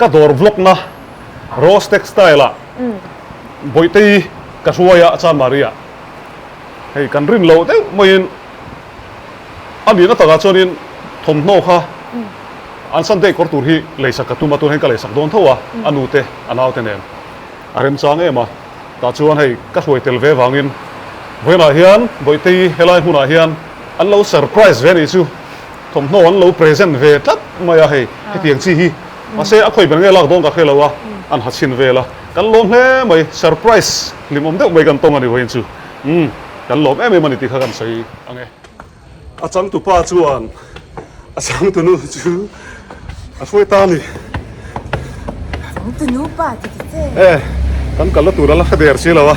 Ka dawr vlog na Rose Textile ah Bawihtei ka hruai a Chanmari ah hei kan rin loh deuh maiin a nihna takah chuanin thawmhnaw kha an Sunday kawr tur hi leisak ka tum a, tunah hian ka leisak dawn tho a, a nu te a naute nen a remchang em a, tah chuan hei ka hruai tel ve vangin vawiinah hian Bawihtei helai hmunah hian an lo surprise ve a nih chu. Thawmhnaw an lo present ve tlat mai a hei, hetiang chi hi. Mahse a khawi ber nge lak dawn ka hre lo a, an ha chhin vel a. Kan lawm hle mai, surprise hlimawm deuh mai kan tawng a ni vawiin chu. Umm, kan lawm em em a ni tih kha kan sawi ang e. A changtupa chuan a changtunu chu a hruai ta a ni. Changtunu pa ti ti che. E, kan kalna tur a la hre der si lo a.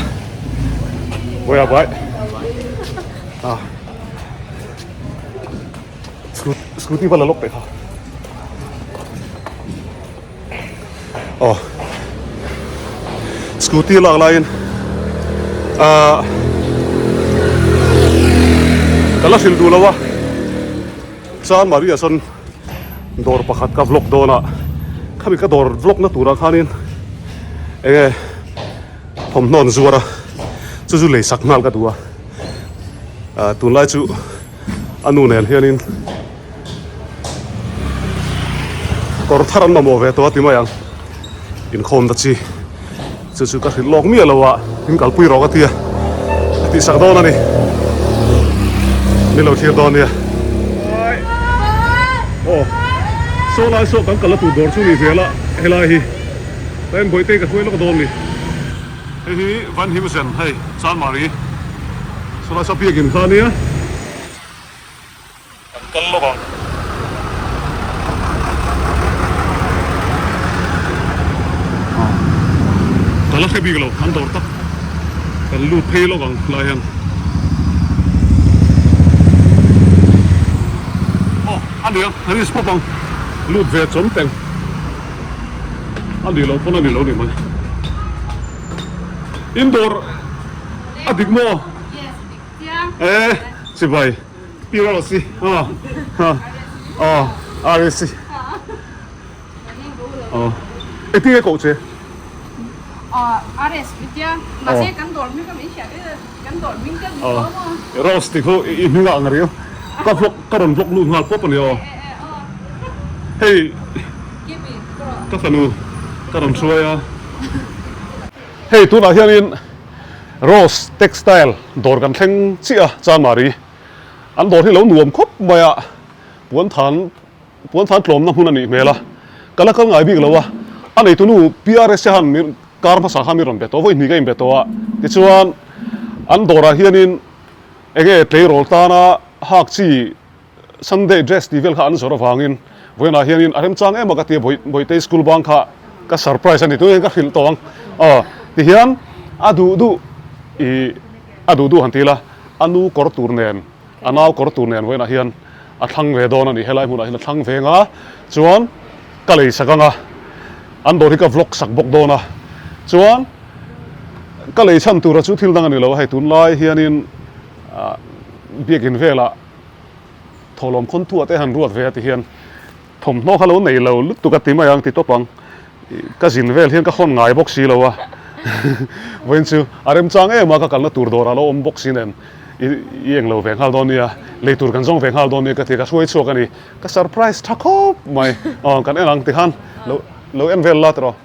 Vawiah bai. Ah. Scooty va la lawk teh kha. Aw. Scooty lak laiin ah ka la hrilh duh lo a. Chuan Maria sawn dawr pakhat ka vlog dawn a. Khami ka dawr vlog na turah khanin eng nge thawmhnaw an zuar a. Chu chu lei sak nghal ka duh a. Ah tunlai chu a nu nen hianin kawr thar an mamawh ve tawh a ti mai ang inkhawm ta chi chu chu ka hrilh lawk miah lo a in kalpui rawh ka ti a a tih sak dawn a ni ni lo thlir dawn nia aw saw lai saw kan kalna tur dawr chu ni zel a helai hi tlem bawihte ka hruai lawk dawn ni. Hei hi Van Heusen hei Chanmari saw lai saw biakin kha ania kan kal lawk ang. Ka la hre bik lo an dawr tak kan lut phei lawk ang lai hian. Aw a nia a risk pawp ang lut ve chawm teng a nih loh pawn a ni lo ni mai. Indoor a dik maw? E chibai Pi Rose aw aw RSC aw engtin nge koh che? Aw Rose tih khu i hming ah ang riau ka vlog ka rawn vlog lut nghal pawp a ni aw hei ka fanu ka rawn hruai a hei tunah hianin Rose textile dawr kan thleng chiah a Chanmari an dawr hi lo nuam khawp mai a puan than puan than tlawmna hmun a nih hmel a ka la kal ngai bik lo a a neitu nu PRS te han mi kar hmasa kha mi rawn be tawh vawi hnih ka inbe tawh a tichuan an dawrah hianin eng nge tleirawl tana hak chi Sunday dress tih vel kha an zawrh avangin vawiinah hianin a remchang em a ka ti a, Bawih Bawihte school bang kha ka surprise a ni tunah hian ka hrilh tawh ang aw tihian a duh duh ih a duh duh han ti ila a nu kawr tur nen a nau kawr tur nen vawiinah hian a thlang ve dawn a ni helai hmunah hian a thlang ve nga chuan ka lei sak ang a an dawr hi ka vlog sak bawk dawn a chuan ka lei chhan tura chu thil dang a ni lo a hei tunlai hianin ah biakin velah. Thawhlawm khawn thuah te han ruat ve a ti hian thawmhnaw kha lo nei lo lutuk a ti mai ang ti tawp ang. Ka zin vel hian ka hawn ngai bawk si lo a, vawiin chu a remchang em a ka kalna tur dawrah lo awm bawk si nen i eng lo ve nghal dawn nia, lei tur kan zawng ve nghal dawn nia ka ti ka hruai chhuak a ni. Ka surprise tha khawp mai, aw kan en ang ti khan lo lo en vel la tiraw.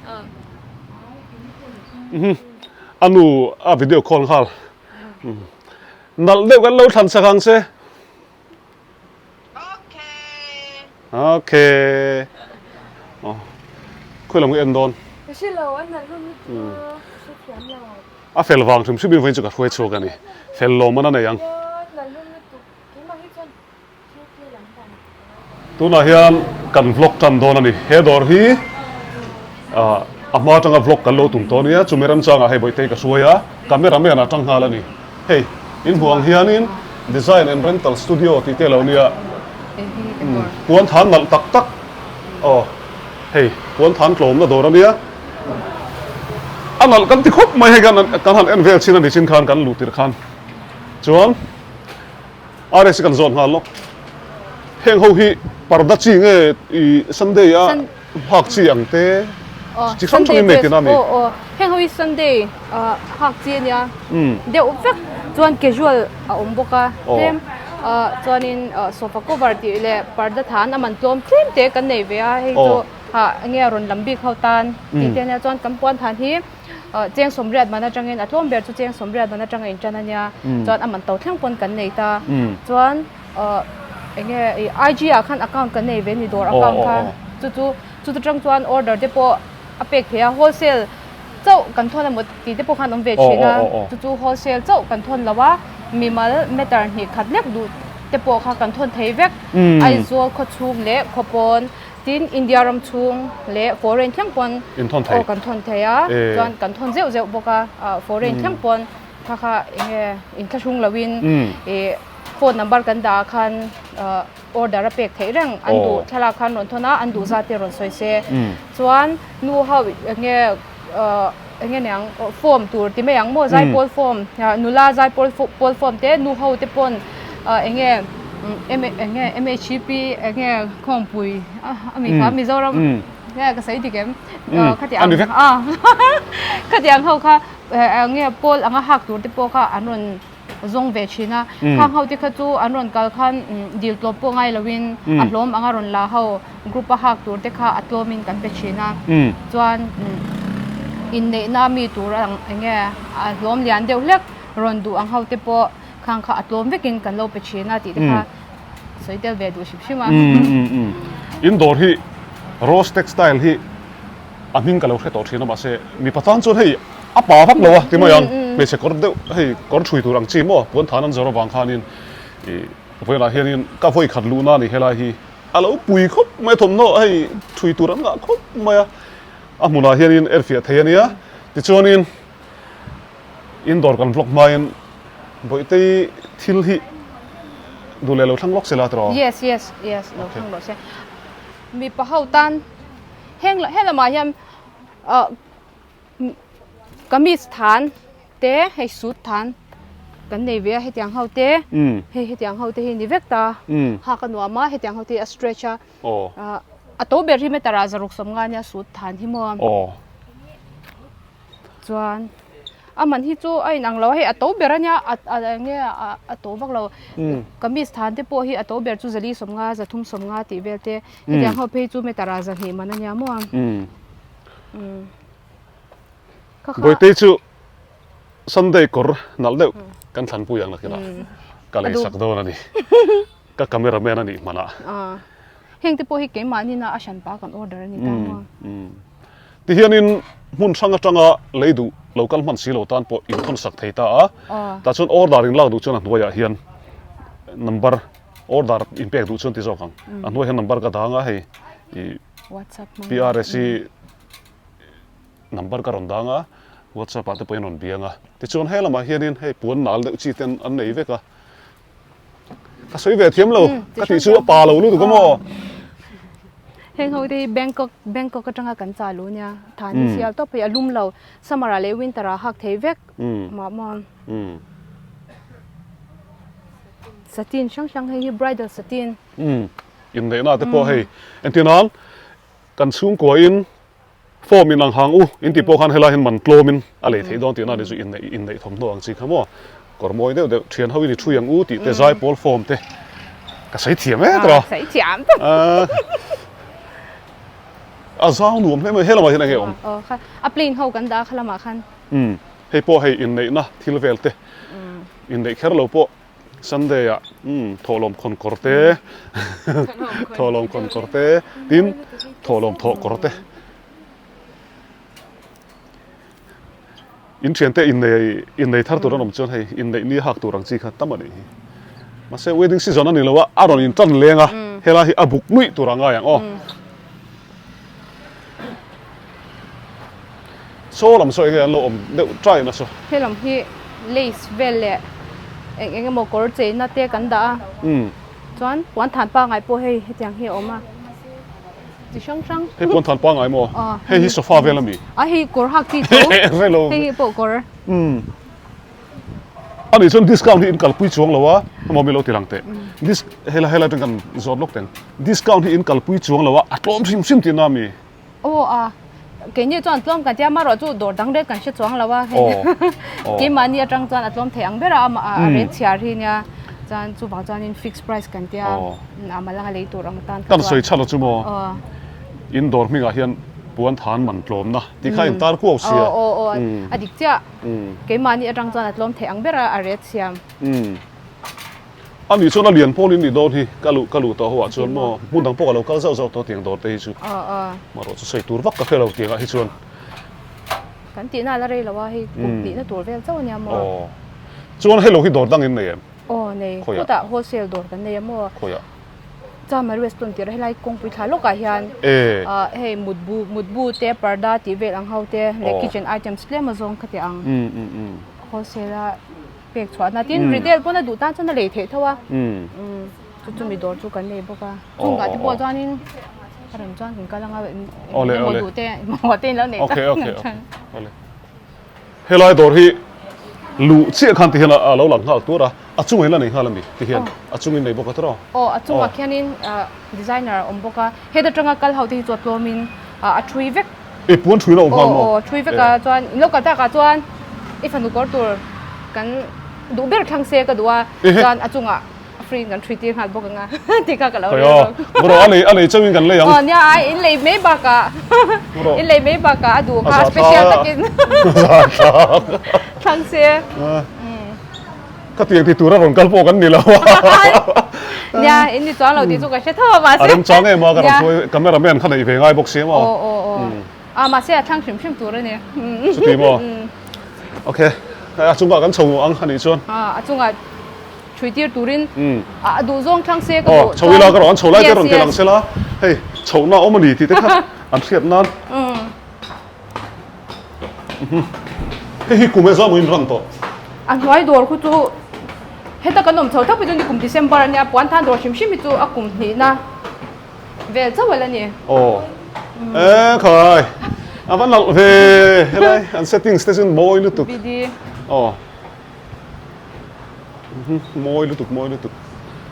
A nu a video call nghal. Nalh deuh kan lo thlan sak ang che. Okay. Oh. Khawi lam ka en dawn. Ka hre lo, a nalh hlawm lutuk a, ka hre thiam lo. A fel vang hrim hrim in vawiin chu ka hruai chhuak a ni. Fel lawm an a nei ang. Nalh hlawm lutuk. Keimah hi chuan Tunah hian kan vlog tan dawn a ni. He dawr hi a hma atanga vlog kan lo tum tawh a nia. Chumi remchangah hei Bawihtei ka hruai a, camera man a tang nghal a ni. Hei in hmuh ang hianin Design and Rental Studio tih te a lo nia. Puan than nalh tak tak aw hei puan than tlawmna dawr a nia. A nalh kan ti khawp mai hei kan han en vel chin a ni chin khan kan luh tirh khan chuan. RS kan zawn nghal lawk. Heng ho hi parda chi nge i Sunday a? hak chi ang te chi hrang hrang in nei tihna a mi? Aw aw heng ho hi Sunday hak chi a nia deuh vek chuan casual a awm bawk a tlem chuanin sofa cover tih leh parda than a man tlawm tlem te kan nei ve a hei chu ah enge a rawn lam bik ho tan tih te ania chuan kan puan than hi cheng sawmriat man atangin a tlawm ber chu cheng sawmriat man atanga intan a nia chuan a man to thleng pawn kan nei ta chuan. Ahh enge ih IG ah khan account kan nei ve ni dawr account kha chu chu chu atang chuan order te pawh a pek theih a wholesale chauh kan thawn emaw tih te pawh khan awm ve thin a chu chu wholesale chauh kan thawn lo a mimal meter hnih khat lek duh te pawh kha kan thawn thei vek Aizawl khaw chhung leh khaw pawn tin India ram chhung leh foreign thleng pawn aw kan thawn thei a chuan kan thawn zeuh zeuh bawk a ah foreign thleng pawn kha kha enge inthlahrung lo in ih. Phone number kan dah ah khan order a pek theih reng an duh thlalak khan rawn thawn a an duh zat te rawn sawi se chuan nu ho enge enge niang form tur ti mai ang maw zaipawl form nula zaipawl pawl form te nu ho te pawn enge enge M_H_P enge khawmpui a mi kha Mizoram nge ka sawi dik em khatiang a khatiang ho kha enge pawl anga hak tur te pawh kha an rawn. zawng ve thin a khang ho te kha chu an rawn kal khan dil tlawm pawh ngai loin a hlawm anga rawn la ho group a hak tur te kha a tlawmin kan pe thin a chuan inneihna mi tur ang enge a hlawm lian deuh hlek rawn duh ang ho te pawh khang kha a tlawm vekin kan lo pe thin a tih te kha sawi tel ve duh hrim hrim a. In dawr hi Rose Textile hi A hming ka lo hre tawh thin a mahse mipa tan chuan hei a pa vak lo a ti mai ang hmeichhe kawr deuh hei kawr thui tur ang chi maw puan than an zawr avang khanin ih vawiinah hianin ka vawi khat luhna a ni helai hi a lo pui khawp mai a thawmhnaw hei thui tur an ngah khawp mai a a hmunah hianin enfiah thei a nia tichuanin indoor kan vlog hmain Bawihtei thil hi duh leh lo thlang lawk se la tiraw? Yes yes yes lo thlang rawh se mipa ho tan. Heng he lamah hian ah kamis than te hei suit than kan nei ve a hetiang ho te hei hetiang ho te hi ni vek ta hak a nuam a hetiang ho te hi a stretch a ah a to ber hi meter ah zaruk sawmnga ania suit than hi maw. Chuan a man hi chu a inang lo a hei a to ber ania a a eng nge a a to vak lo kamis than te pawh hi a to ber chu zali sawmnga zathum sawmnga tih vel te hetiang ho phei chu meter ah zahnih man ania maw kha kha Bawitei chu Sunday kawr nalh deuh kan thlanpui ang nakinah ka lei sak dawn a ni ka camera man a nih hmanah. Heng te pawh hi keimahni na a hranpa kan order a ni ta maw? Ti hianin hmun hrang atanga lei duh lo kal hman si lo tan pawh inthawn sak thei ta a. Tah chuan order in lak duh chuan a hnuaiah hian number order in pek duh chuan ti zawk ang. A hnuaiah hian number ka dang a hei ih PRS hi number ka rawn dang a WhatsApp ah te pawhin rawn biang a. Tichuan he lamah hianin hei puan nal deuh chi ten an nei vek a. Ka sawi ve thiam lo, ka tih chu a pa lo lutuk a maw? Heng ho te hi Bangkok, Bangkok atanga kan chah luh nia, than hi sial tawp hei a lum lo, summer ah leh winter ah hak thei vek mah maw. Satin hrang hrang hei hi bridal satin. Inneihna te pawh hei entir nan kan chhungkua in Form in ang hang u in tih pawh khan helai hian man tlawm in a lei theih dawn tihna a ni chu inneih inneih thawmhnaw ang chi kha maw kawr mawi deuh deuh thian ho in i thui ang u tih te zai pawl form te ka sawi thiam e tawh a sawi thiam tawh a zau nuam hle mai he lamah hian enge awm aw kha a plane ho kan dah kha lamah khan um hei pawh hei inneihna thil vel te inneih kher lo pawh Sunday ah umm thawhlawm khawn kawr te thawhlawm khawn kawr te tin thawhlawm thawh kawr te in thian te innei innei thar tur an awm chuan hei inneih ni hak tur ang chi kha tam a nih hi mahse wedding season a ni lo a a rawn in tan leng a helai hi a buk nuih tur a ngai ang aw. Saw lam saw enge an lo awm deuh ṭai na saw. He lam hi lace vel leh eng eng emaw kawr cheina te kan dah a. Chuan puan than pangai pawh hei hetiang hi a awm a. Chi hrang hrang. Hei puan than pangai maw? Hei hi sofa vel a mi? A hei kawr hak chi tho. Hei hi pawh kawr. A nih chuan discount hi in kalpui chuang lo a, emaw mi lo ti lang teh. Dis helai helai atang kan zawt lawk teng. Discount hi in kalpui chuang lo a, a tlawm hrim hrim tihna a mi? Aw a, keini chuan tlawm kan tia amaherawh chu dawr dang rate kan hre chuang lo a, hei keimahni atang chuan a tlawm thei ang ber a amah a rate chhiar hi nia chuan chuvang chuanin fixed price kan tia a mal anga lei tur ang tan kha chuan. Kan sawi chhan a chu maw? In dawr hmingah hian puan than man tlawmna tih kha in tar kuau sia. Aw aw aw a dik chiah. Keimahni atang chuan a tlawm thei ang ber a a rate siam. A nih chuan a lian pawl in nih dawn hi ka luh ka luh tawh ho ah chuan maw hmun dang pawh ka lo kal zauh zauh tawh tiang dawr te hi chu marawh chu sawi tur vak ka hre lo tiang ah hi chuan. Kan tihna a la rei lo a hei kum hnihna tur vel chauh a nia maw. Aw chuan hei lo hi dawr dang in nei em? Aw nei khutah wholesale dawr kan nei a maw. Khawiah? Chama restaurant tirah helai kawngpui thla lawkah hian hei mutbu mutbu te parda tih vel ang ho te leh kitchen items tlem a zawng khati ang wholesale a pek chhuahna tin retail pawn a duh tan chuan a lei theih tho a chu chumi dawr chu kan nei bawk a chungah te pawh chuanin a rem chuan kan kal anga emaw duh te mamawh te in lo neih chuan Helai dawr hi luh chiah khan ti hian a lo lang nghal tur a, a chungah hian a nei nghal a ni ti hian a chungin nei bawk a tawrh aw. Aw a chungah khianin designer a awm bawk a, heta tanga kal ho te hi chu a tlawmin a thui vek. E puan thui na awm nghal maw? Aw aw thui vek a chuan in lo kal takah chuan i fanu kawr tur kan duh ber thlang se ka duh a chuan a chungah free in kan thui tir nghal bawk anga tih kha ka lo rel bawk. Bawrh a lei a lei chauhin kan lei ang. Aw nia ai in lei mai bakah in lei mai bakah a duh kha special takin thlang se. Ka tiang ti tura rawn kal pawh kan ni lo a. Nia in ni chuang lo tih chu ka hre tho a mahse. A remchang em a ka rawn hruai camera man kha neih ve ngai bawk si a maw. Aw aw aw a mahse a thlang hrim hrim tur a ni. Chuti maw? Okay a chungah kan chho ang a nih chuan. A chungah Thui tir turin a duh zawng thlang se ka duh. Chho ila ka rawn chho lai te rawn ti lang se la hei chhohna awm a ni tih te kha an hriat nan. Hei hi kum e zawng in rang tawh. A hnuai dawr khu chu heta kan awm chho thap hi chu ni kum December a nia puan than dawr hrim hrim hi chu a kum hnihna vel chauh ala ni. Aw e khai a va nalh ve helai an settings te chu mawi lutuk. BD. Aw. Mawi lutuk mawi lutuk.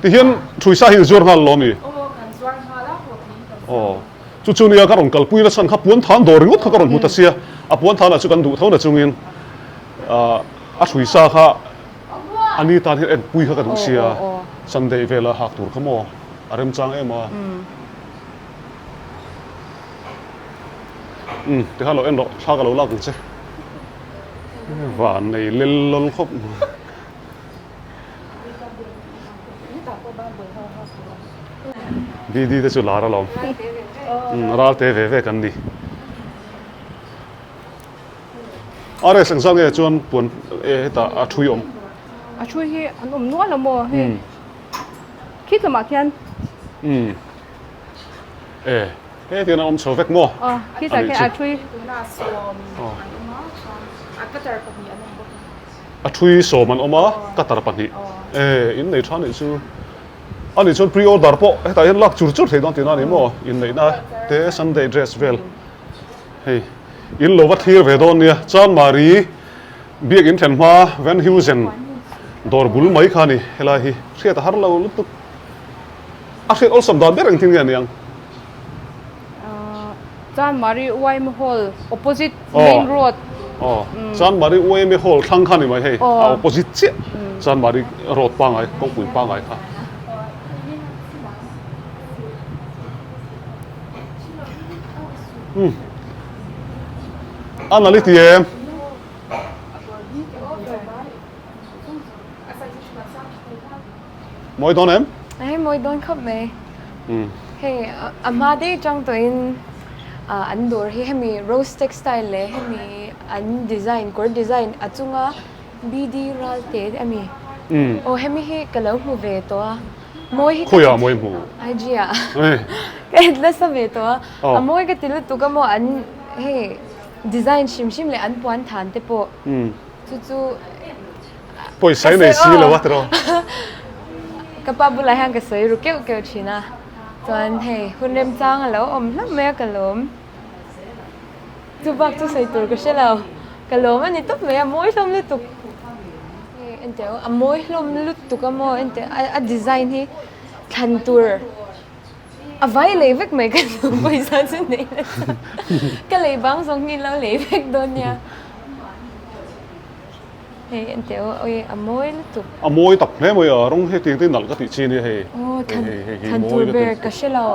Tihian Thuisa hi zuar nghal lo ami? Aw kan zuar nghal a haw thei kan siam. Aw chu chu nia ka rawn kalpui na chhan kha puan than dawr ringawt kha ka rawn hmu ta sia a puan than ah chu kan duh tho na chungin a Thuisa kha a ni tan hian enpui kha ka duh sia Sunday vela hak tur kha maw a remchang em a. Umm tikhan lo en rawh thla ka lo lak ang che. Van nei lel lawl khawp mai. Didi te chu lar alawm. Ral te ve ve kan ni. RS engzat nge chuan puan e hetah a thui awm? A thui hi an awm nual a maw hei. Khi tlawmah khian. E. He tiang an awm chho vek maw? Aw, khi tlai khian a thui. Tunah sawm an awm a, chuan a cutter pahnih an awm bawk a. A thui sawm an awm a, cutter pahnih. E, in nei tha nih chu. A nih chuan pre-order pawh hetah hian lak chur chur thei dawn tihna a ni maw? Inneihna te Sunday dress vel hei in lo va thlir ve dawn nia. Chanmari biak in thlen hma Van Heusen dawr bul mai kha a ni helai hi. Hriat a har lo lutuk. A hriat awlsam dan ber engtin nge aniang? Chanmari YMA Hall opposite main road. Aw, Chanmari YMA Hall thlang kha ni mai hei, a opposite chiah Chanmari road pangai, kawngpui pangai kha. Umm, a nalh i ti em? Mawi dawn em? Hei mawi dawn khawp mai. Hei a hma daih atang tawhin an dawr hi hemi rose textile leh hemi an design kawr design a chunga BD Ralte ami aw hemi hi ka lo hmu ve tawh a mawi hi Khawiah mawi hmu? IG ah ka en nasa ve tawh a a mawi ka ti lutuk a maw an hei design hrim hrim leh an puan than te pawh chu chu Pawisa i nei si lo a tiraw? Ka pa bulah hian ka sawi ru keuh keuh thin a, chuan hei hun remchang a lo awm hlauh mai a ka lawm. Chu bak chu sawi tur ka hre lo, ka lawm a ni tawp mai a, mawi hlawm lutuk. Hei enteh a mawi hlawm lutuk a maw enteh a design hi thlan tur. A vai lei vek mai ka duh pawisa chu nei la chuan ka lei bang zawng hi lo lei vek dawn nia. Hei en teh aw oi a mawi lutuk. A mawi tak hle mai a rawng hei tiang te nalh ka tih chi nia hei. Aw thlan thlan tur ber ka hre lo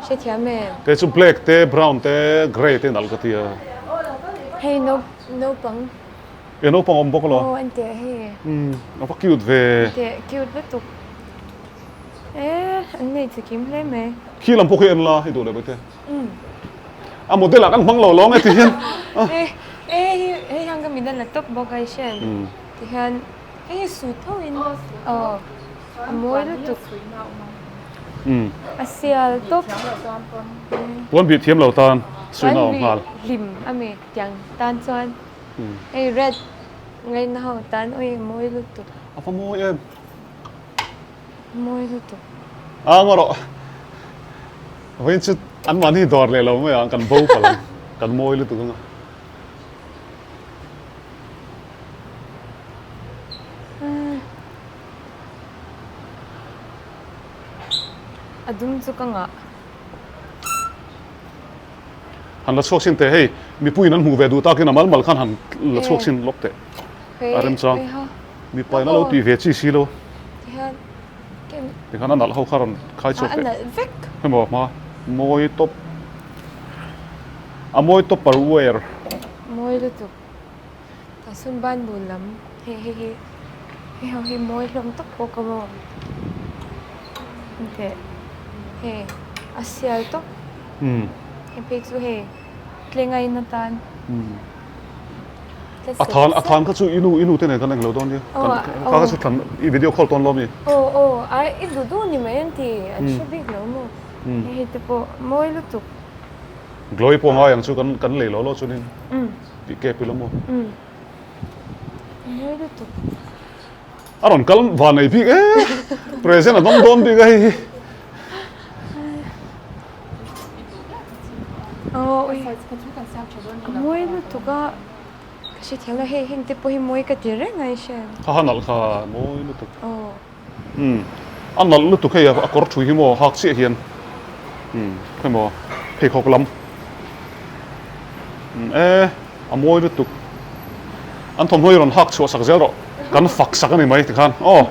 hrethiam em. Kei chu black te brown te grey te nalh ka ti a. Hei no naupang. E naupang awm bawk lo. Aw en teh hei. Umm a va cute ve. En teh cute lutuk. E an nei chi kim hle mai. Khi lam pawh khi en la i duh leh mai te. A model ah kan hmang lo lawng e ti hian. E e hei hian ka min a la tawp bawk a i hriat ti hian hei hi suit tho in aw a mawi lutuk. A sial tawp. Puan bih thiam lo tan suihna awm nghal. Puan bih hlim a mi tiang tan chuan hei red ngaina ho tan ui a mawi lutuk. A va mawi em. Mawi lutuk. A ngaw rawh. Vawiin chu an mahni dawr leh lo mai ang kan bo palh ang. Kan mawi lutuk anga. A dum chu ka ngah. Han la chhuak sin teh hei mipuiin an hmuh ve duh takin a mal mal khan han la chhuak sin lawk teh. A remchang. Mipa in a lo tih ve chi si lo. Tikhan a nalh ho kha rawn khai chhuak teh. Hemaw hma mawi tawp. A mawi tawp par wear. Mawi lutuk. Ka sun ban bul lam hei hei hi hei ho hi mawi hlawm tawp bawk a maw. Teh hei a sial tawp. Hei phei chu hei tlengain atan. A than a than kha chu i nu i nu te nen kan englo dawn nia. Kha kha chu thlan i video call tawn lo mi. Aw aw ai i duh duh ni mai an ti an hre bik lo maw. Hei hei te pawh mawi lutuk. Glory pawh ngai ang chu kan kan lei lo lo chuanin tih kep ila maw. Mawi lutuk. A rawn kal van nei bik e present a dawng dawn bik a hei hi. A mawi lutuk a, ka hrethiam lo hei heng te pawh hi mawi ka ti reng a i hriat. Kha kha nalh kha mawi lutuk. Umm a nalh lutuk hei a kawr thui hi maw hak chiah hian umm hei maw pheikhawk lam umm e a mawi lutuk an thawmhnaw hi rawn hak chhuah sak zel rawh kan fak sak a ni mai tikhan aw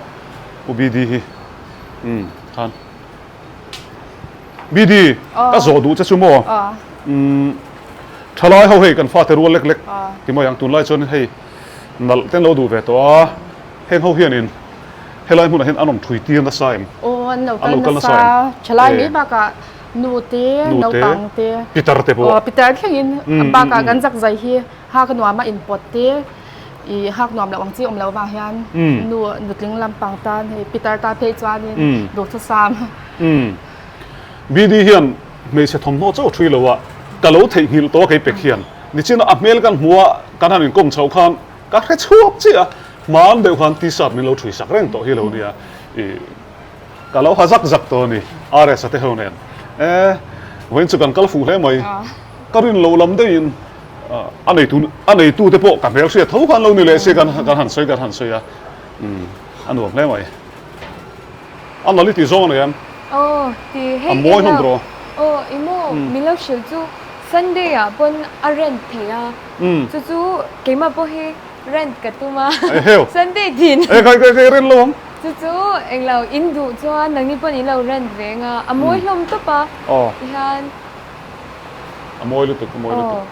U BD hi umm khan. BD, ka zawh duh che chu maw? Umm, thalai ho hei kan fate rual lek lek ti mai ang, tunlai chuan hei nalh te an lo duh ve tawh a, heng ho hianin helai hmunah hian an awm thui tir nasa em? Aw, an lo kal nasa em? Thalai mai bakah nu te, naupang te, pitar te pawh, pitar thlengin bakah kan zak zai hi hak nuam a inpawt te, i hak nuam loh ang chi awm loh vang hian nu nutling lampang tan hei pitar tan phei chuanin duhthusam. BD hian hmeichhe thawmhnaw chauh thui lo a, ka lo theihnghilh tawh a kei pek hian nichin a hmel kan hmu a, kan han inkawm chhoh khan ka hre chhuak chiah a, hman deuh khan t-shirt min lo thui sak reng tawh hi lo nia, i ka lo ha zak zak tawh a ni RS-a te ho nen. E, vawiin chu kan kal fuh hle mai, ka rin loh lam deuhin A neitu a neitu te pawh ka hmel hriat tho khan lo ni leh se kan kan han sawi kan han sawi a umm a nuam hle mai. A nali tih zawng a nei em? Aw ti hei A mawi hlawm tawh. Aw i maw min lo hrilh chu Sunday ah pawn a rent thei a chu chu keimah pawh hi rent ka tum a Sunday din. E kai kai kai rent lo ang. Chu chu englo in duh chuan nangni pawn in lo rent ve anga a mawi hlawm tawp a tihian. A mawi lutuk, a mawi lutuk.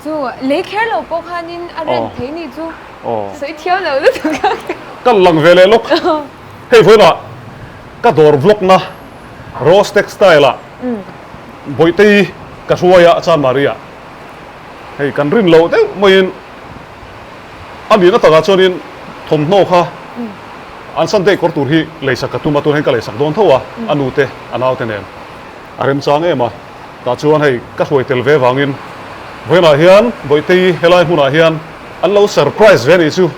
Chu lei kher lo pawh khanin a rent thei ni chu sawi thiam lo lutuk a. Ka lang ve leh lawk. Hei vawiinah ka dawr vlog na Rose Textile ah Bawihtei ka hruai a Chanmari ah. Hei kan rin loh deuh maiin a nihna takah chuanin thawmhnaw kha an Sunday kawr tur hi leisak ka tum a, tunah hian ka leisak dawn tho a, a nute a naute nen. A remchang em a, tah chuan hei ka hruai tel ve vangin vawiinah hian Bawihtei helai hmunah hian an lo surprise ve anih chu,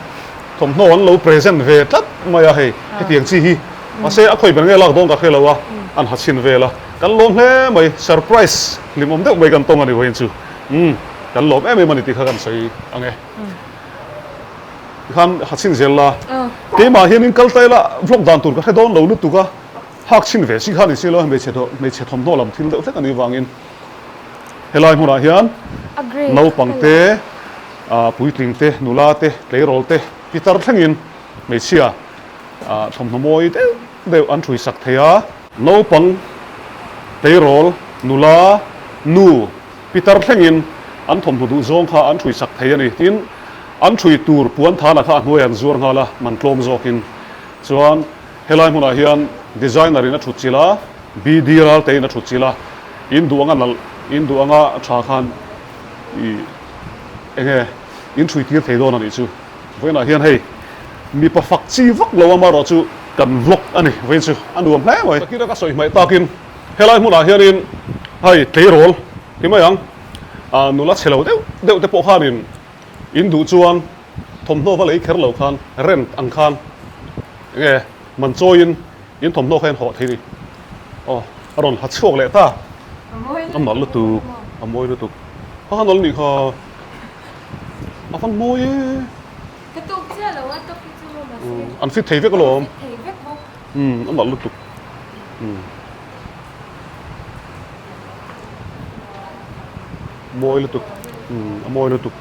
thawmhnaw an lo present ve tlat mai a hei hetiang chi hi mahse a khawi ber nge lak dawn ka hre lo a, an ha chhin vel a, kan lawm hle mai surprise hlimawm deuh mai kan tawng a ni vawiin chu umm kan lawm em em a ni tih kha kan sawi ang e. Tikhan ha chhin zel la, keimah hianin kal ta ila vlog dan tur ka hre dawn lo lutuk a. Hak chhin ve si kha ni si lo, hmeichhe hmeichhe thawmhnaw lam thil deuh hlek a nih vangin helai hmunah hian naupang te, puitling te, nula te, tleirawl te, pitar thlengin hmeichhia thawmhnaw mawi deuh deuh an ṭhui sak thei a. Naupang, tleirawl, nula, nu, pitar thlengin an thawmhnaw duh zawng kha an ṭhui sak thei a ni. Tin, an ṭhui tur puan thana kha a hnuaiah an zuar nghal a, man tlawm zawkin. Chuan. Helai hmunah hian designer in a thut chilh a, BD Ralte in a thut chilh a, in duh anga nalh, in duh anga tha khan i enge in thui tir thei dawn a nih chu. Vawiinah hian hei mipa fak chi vak lo amaherawhchu kan vlog a ni, vawiin chu a nuam hle mai. Takira ka sawi hmaih takin helai hmunah hianin hei tleirawl ti mai ang, nula chhe lo deuh deuh te pawh khanin in duh chuan Thawmhnaw va lei kher lo khan rent ang khan enge man chawiin in thawmhnaw kha in hawh thei ni. Aw a rawn ha chhuak leh ta. A nalh lutuk, a mawi lutuk. Kha kha nalh nih kha a van mawi e. Ka tuk chiah lo a top hi chu mahse. An fit thei vek alawm. An fit thei vek bawk. Umm a nalh lutuk. Umm. Mawi lutuk umm a mawi lutuk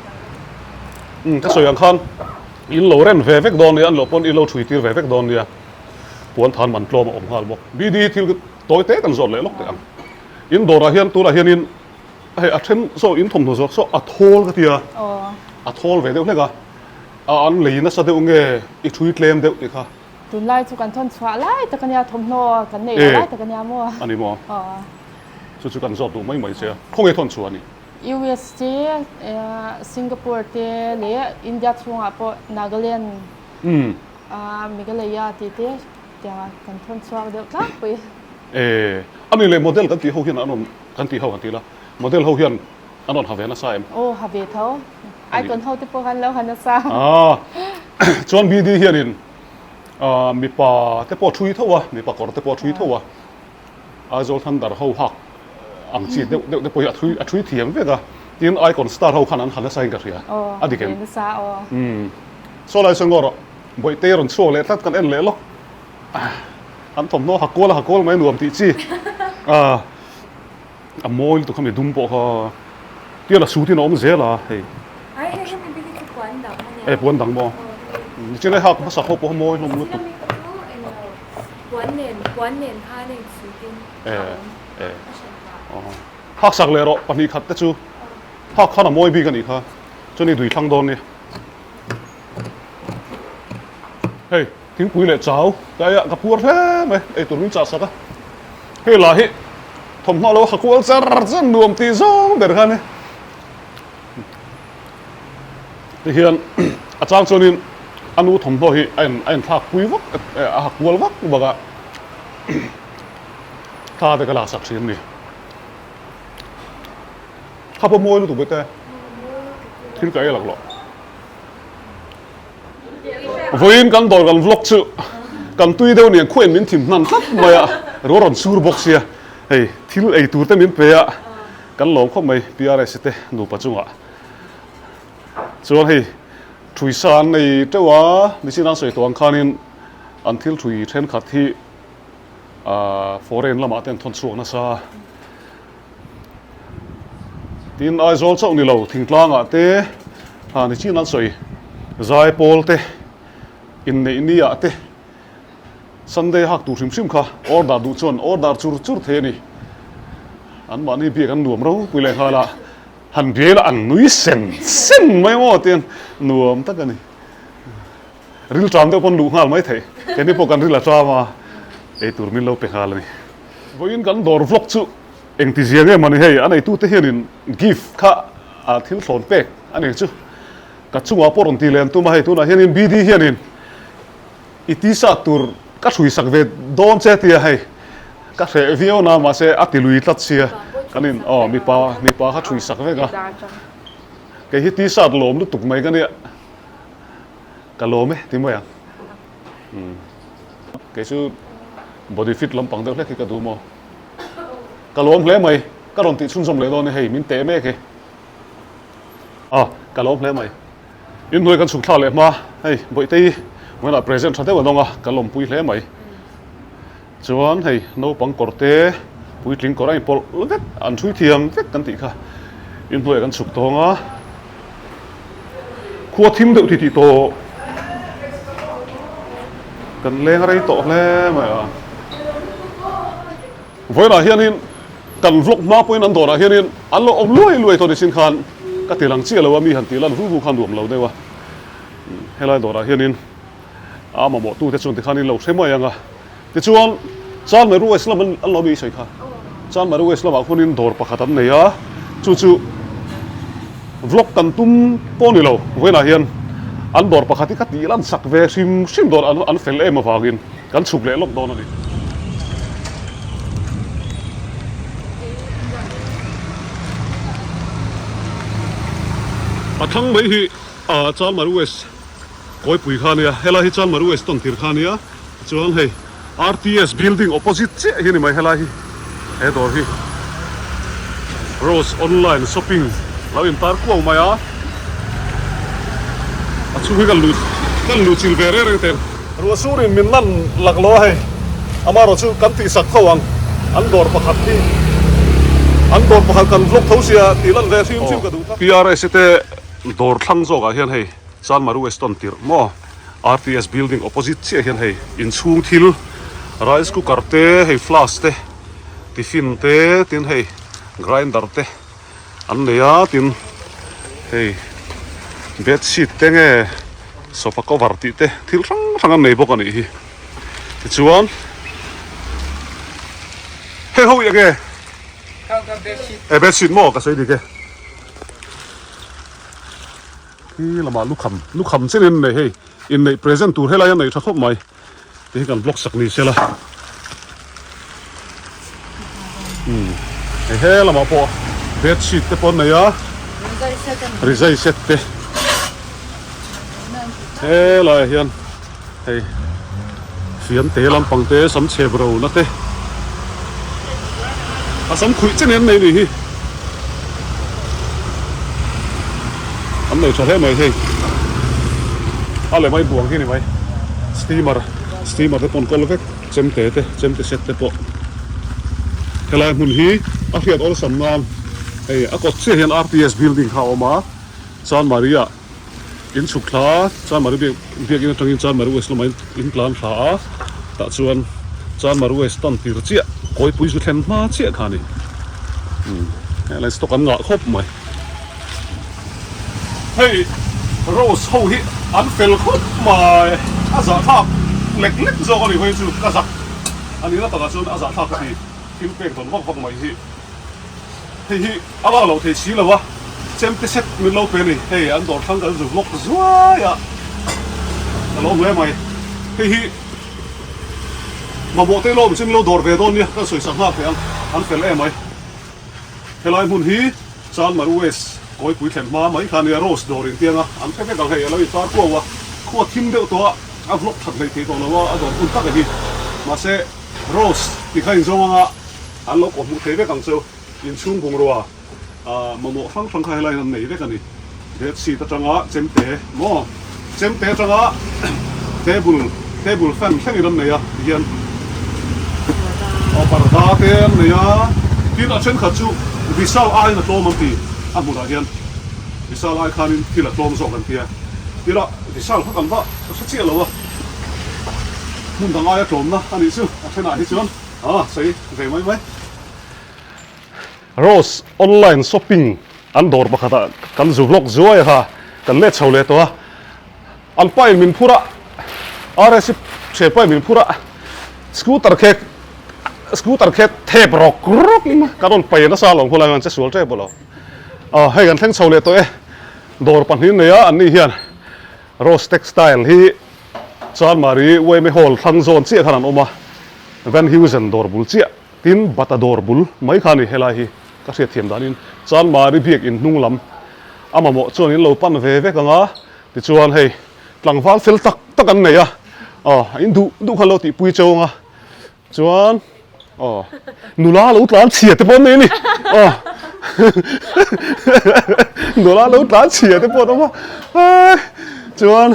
umm ka sawi ang khan in lo rem ve vek dawn nia an lo pawn in lo thui tir ve vek dawn nia puan than man tlawm a awm nghal bawk BD thil tawi te kan zawt leh lawk teh ang in dawrah hian tunah hianin hei a then saw in thawmhnaw zawk saw a thawl ka tia a thawl ve deuh hlek a a an lei nasa deuh nge i thui tlem deuh tih kha. Tunlai chu kan thawn chhuah lai tak a nia, thawmhnaw kan neih loh lai tak a nia maw? A ni maw? Chu chu kan zawt duh mai mai che a, khawnge thawn chhuah a ni? US te, Singapore te leh India chhungah pawh Nagaland, Meghalaya tih te tiangah kan thawn chhuak deuh tlangpui. E, a ni leh model kan tih ho hian an rawn kan tih ho han ti la, model ho hian an rawn ha ve nasa em? Aw, ha ve tho. Icon ho te pawh khan lo ha nasa. Chuan BD hianin Mipa te pawh a thui tho a, mipa kawr te pawh a thui tho a, Aizawl Thunder ho hak ang chi deuh deuh te pawh hi a thui a thui thiam vek a, tin Icon Star ho khan an ha nasa in ka hria, a dik em? Umm saw lai saw ngaw rawh, Bawihtei rawn chhuak leh tlat kan en leh lawk, an thawmhnaw ha kual a ha kual mai nuam tih chi a. A mawi lutuk khami dum pawh kha tial a suit in a awm zel a hei. Ai hei hemi bik hi chu puan dang a nia. E puan dang maw? Nichin ai hak hmasak ho pawh mawi hlawm lutuk. Nichin ami kha chu englo puan nen puan nen khan a in suit in a awm e a hran pah. Hak sak leh rawh pahnih khat te chu hak khan a mawi bik a nih kha chuan i dui thlang dawn nia. Hei thingpui leh chau ka ei a ka puar hle mai eitur min chah sak a hei lah hi thawmhnaw lo ha kual char char nuam tih zawng ber kha a ni tihian a chang chuanin a nu thawmhnaw hi a in a inthlak pui vak a ha kual vak vak a thla te ka laksak thin a ni kha pawh mawi lutuk bete thil ka ei laklawh. Vawiin kan dawr kan vlog chu kan tui deuh nen khuain min thim hnan tlat mai a, ruah rawn sur bawk sia, hei thil ei tur te min pe a, kan lawm khawp mai PRS te nupa chungah chuan hei thui sa an nei teuh a, nichin an sawi tawh ang khanin an thil thui thenkhat hi ahh foreign lamah te an thawn chhuak nasa a. Tin, Aizawl chauh ni lo, thingtlangah te ha ni chin an sawi, Zaipawl te, inneih niah te, Sunday hak tur hrim hrim kha order duh chuan order chur chur thei a ni. Anmahni biak an nuam ropui leh nghal a, han bial a an nui sen sen mai maw tiang nuam tak a ni. Ril ṭam deuh pawn luh nghal mai theih, keini pawh kan ril a ṭam a, eitur min lo pe nghal a ni. Vawiin kan dawr vlog chu engti zia nge mawni hei, a neitute hianin gift kha a thil thlawn pek a ni chu ka chungah pawh rawn ti leh an tum a, hei tunah hianin BD hianin i t-shirt tur ka hrui sak ve dawn che tia hei ka hreh viau na mahse a ti lui tlat sia kan in aw mipa mipa kha hrui sak vek a, kei hi t-shirt lawm lutuk mai ka nia ka lawm e ti mai ang umm kei chu body fit lampang deuh hlek hi ka duh maw ka lawm hle mai ka rawn tih chhunzawm leh dawn e hei min teh mek e a ka lawm hle mai inhnuai kan chhuk thlak leh hma hei bawihtei vawiinah present tha deuh an awng a ka lawmpui hle mai. Chuan hei naupang kawr te puitling kawr a inpawlh vek an ṭhui thiam vek kan tih kha inhnuaiah kan chhuk tawng a. Khua thim deuh titih tawh kan leng rei tawh hle mai a. Vawiinah hianin kan vlog hma pawhin an dawrah hianin an lo awm luai luai tawh nichin khan ka ti lang chiah lo a mi han tih lan vu vu khan nuam lo deuh a. Helai dawrah hianin a mamawh tute chuan tikhan in lo hre mai ang a. Tichuan, Chanmari West lam an lo mi sawi kha. Chanmari West lamah khuanin dawr pakhat an nei a, chu chu vlog kan tum pawh ni lo, vawiinah hian an dawr pakhat hi ka tih lan sak ve hrim hrim dawr an fel em avangin kan chhuk leh lawk dawn a ni. A thlang mai hi Chanmari West kawipui kha a nia, helai hi Chanmari West tawn tir kha a nia. Chuan hei RTS building opposite chiah hi a ni mai helai hi he dawr hi Rose online shopping lo in tar kuau mai a a chhung hi kan lut kan luh chil ve reng reng teh ruah sur in min lan lak lo a hei amaherawh chu kan tih sak tho ang an dawr pakhat hi an dawr pakhat kan vlog tho sia tih lan ve hrim hrim ka duh tlat. PRS te dawr thlang zawk ah hian hei Chanmaru Weston tirh maw. RTS building opposite chiah hian hei inchhung thil rice cooker te hei flask te tiffin te tin hei grinder te an nei a tin hei bedsheet te nge sofa cover tih te thil hrang hrang an nei bawk a nih hi tichuan hei ho eng nge e bedsheet maw ka sawi dik e. Khi lamah lukham lukham chen in nei hei inneih present tur helai a neih tha khawp mai ti hi kan vlog sak ni sela umm hei he lamah pawh bedsheet te pawh an nei a rizai set te helaiah hian hei fiamte lampang te sam chhep ro na te a sam khuih chen an nei ni hi an nei tha hle mai hei a leh mai buang hi ni mai steamer steamer te pawh an kawl vek chemte te chemte set te pawh helai hmun hi a hriat awlsam nan hei a kawt chiah hian R T S building kha a awm a Chanmari ah. In chhuk thla Chanmari biak biakin atangin Chanmari West lamah in tlan thla a, tah chuan Chanmari West tan tir chiah kawipui zu thlen hma chiah kha a ni. Umm helai stock an ngah khawp mai. Hei Rose ho hi an fel khawp mai, a zahthlak lek lek zawk a ni vawiin chu ka zak a nihna takah chuan a zahthlak ka ti, thil pek dawn vak vak mai hi. Hei hi a lak loh thei si lo a, chemte set min lo pe a ni. Hei an dawr thlang kan zu vlog zuai a, ka lo hmu em mai. Hei hi mamawh te lawm chu min lo dawr ve dawn nia, kan sawi sak nghal teh ang, an fel em mai. Helai hmun hi Chanmar West kawipui thlen hma mai kha nia, Rose dawr intiang a, an hre vek ang hei a lo intar kuau a, khua thim deuh tawh a, a vlog that hleih thei tawh lo a, a dawr hun tak a hi. Mahse Rose tih kha inzawng anga. An lo kawh hmuh thei vek ang chu. Inchhung bungrua mamawh hrang hrang kha helaiin an nei vek a ni. Bedsheet atanga chemte maw chemte atanga table table fan thlengin an nei a tihian aw parda te an nei a tin a thenkhat chu Vishal aiin a tlawm an ti a hmunah hian Vishal ai khanin thil a tlawm zawk an tia tira Vishal kha kan va hre chiah lo a hmun dang aia tlawmna a nih chu a thenah hi chuan. A sawi ve mai mai. Rose online shopping an dawr pakhatah kan zu vlog zuai a kha kan let chho leh tawh a, an pa in min phur a, RS thian pa in min phur a, scooter khe scooter khe thep rawk rawk in kan rawn pai nasa alawm khawlai an che sual tep alawm. Aw hei kan thleng chho leh tawh e, dawr pahnih nei a an ni hian Rose textile hi Chanmari Uaime Hall thlang zawn chiah khan an awm a, Van Heusen dawr bul chiah tin Bata dawr bul mai kha a ni helai hi ka hriatthiam danin Chanmari biak in hnung lam a mamawh chuan in lo pan ve vek ang a, tichuan hei tlangval fel tak tak an nei a, aw in duh duh khan lo tihpui cheu ang a. Chuan aw nula lo tlan chhia te pawh an nei a ni aw nula lo tlan chhia te pawh an awm a chuan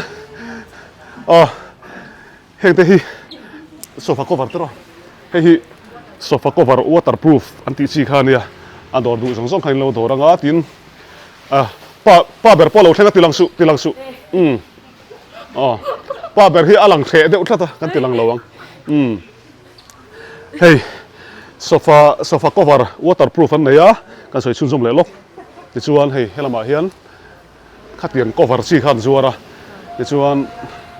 aw heng te hi sofa cover te rawh. Hei hi sofa cover waterproof an tih chi kha a nia, a dawr duh zawng zawng kha in lo dawr anga tin ah pa pa ber pawh a lo thleng a ti lang suh ti lang suh umm aw pa ber hi a lang hreh deuh tlat a kan ti lang lo ang umm hei sofa sofa cover waterproof an nei a kan sawi chhunzawm leh lawk tichuan hei helamah hian. Khatiang cover chi khan zuar a, tichuan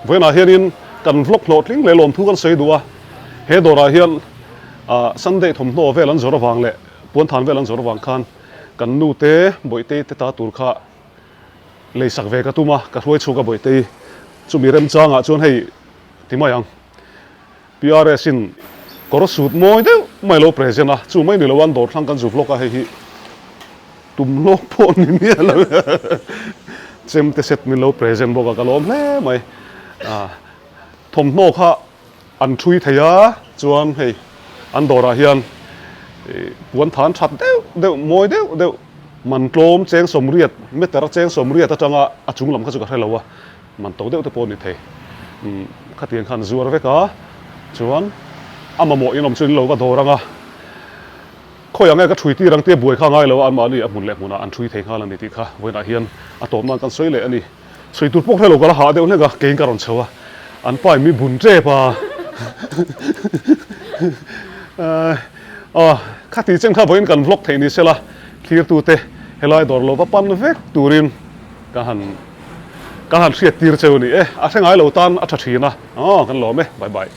vawiinah hianin kan vlog hlawhtling leh lawmthu kan sawi duh a, he dawrah hian ah Sunday thawmhnaw vel an zawrh avang leh puanthan vel an zawrh avang khan kan nu te Bawihtei te ta tur kha leisak ve ka tum a, ka hruai chhuak a Bawihtei chumi remchangah chuan hei ti mai ang. PRS in kawr sut mawi deuh mai lo present a, chu mai ni lo an dawr thlang kan zu vlog a hei hi tum hlawk pawh ni miah lo chem te set min lo present bawk a ka lawm hle mai ah thawmhnaw kha an thui thei a chuan hei an dawrah hian ih puan than that deuh deuh mawi deuh deuh man tlawm cheng sawmriat meter cheng sawmriat atanga a chung lam kha chu ka hre lo a. Man to deuh te pawh a ni thei. Umm khatiang khan zuar vek a, chuan a mamawh in awm chu in lo va dawr ang a, khawi ang nge ka thui tir ang tia buai kha ngai lo a, anmahni a hmun leh hmunah an thui thei nghal a ni tih kha vawiinah hian a tawp nan kan sawi leh a ni. Sawi tur pawh hre lo ka la hah deuh hlek a, keiin ka rawn chho a, an pa in mi bun tep a, aw khati chen kha vawiin kan vlog theih ni sela thlirtute helai dawr lo va pan vek turin Ka han ka han hriat tir cheu a ni e, a hre ngai lo tan a tha thin a, aw kan lawm e, bye bye.